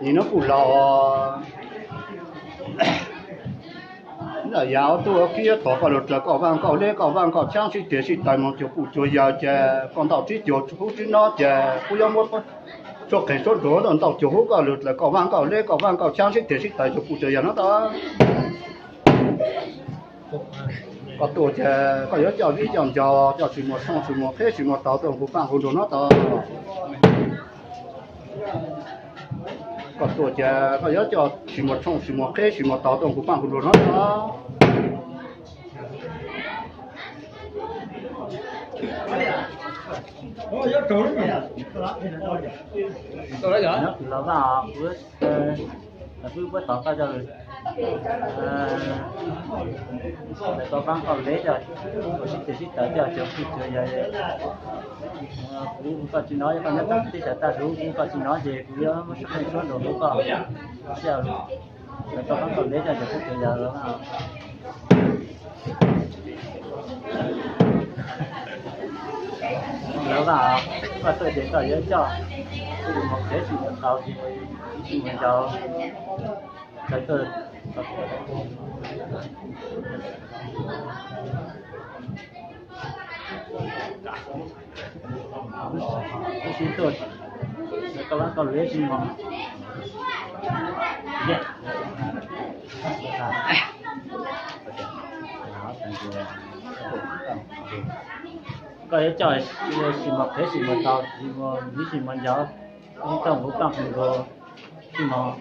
Nim no kuj laus, lam yav ob tug kib thov koj lug dlaws koj vaaj koj leb koj vaaj koj tshaab sib tes sib taws moog cuag puj cuag yawg ces koj ntau tsib cuag hub tsib nob ces kuv yuav muab suab qeeg suab nruas ntau cuag hub koj lug dlaws koj vaaj koj leb koj vaaj koj tshaab sib tes sib taws cuag puj cuag yawg no tau. Koj tuaj ces koj yuav coj vib coj ncaus coj tsis muaj tshooj tsis muaj qheb tsis muaj tau tuaj nqus paaj nqus nruas no tau. Koj tuaj ces koj yuav coj tsis muaj tshooj tsis muaj qheb tsis muaj tau tuaj nqus paaj nqus nruas no tau. Nyob kuv los vaj os, kuv, kuv puab tov koj coj lawv koj vaab koj leb coj, sib tes sib taws coj cuag puj cuag yawg. Kuv koj tsis nov, koj nyob teb chaws Tag Sus, kuv koj tsis nov ces kuv yuav muab suab qeej suab nruas rau koj. Lawv koj vaab koj leb coj cuag puj cuag yawg. Lawv vaj, koj tuaj ces koj yuav coj, tsis muaj qheb tsis muaj tau tsis muaj ncaus, lawv tuaj. Lub sij tuaj, koj vaab koj leb tsis muaj. Koj yuav coj tsis muaj qheb tsis muaj tau tsis muaj viv tsis muaj ncaus, tau nqus paaj nqus nruas tsis muaj.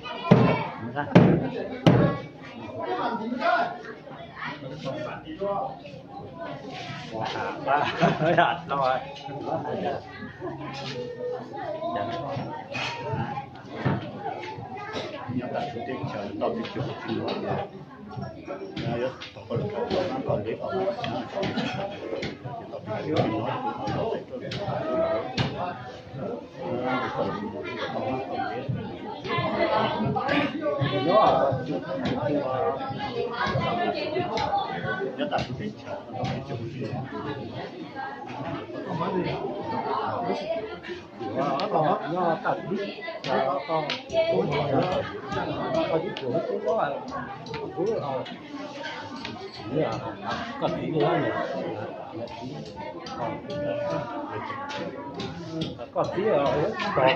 Koj txiv, koj txiv,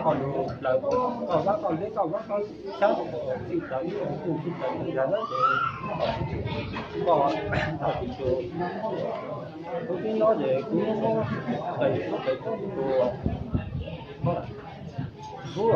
koj lug dlaws koj vaab koj leb koj vaab koj tshaab txij tawm ib tug txij tawm ib yawg na ces koj tsis tug. Kuv tib no ces kuv muab qeej suab qeej suab nruas. Kuv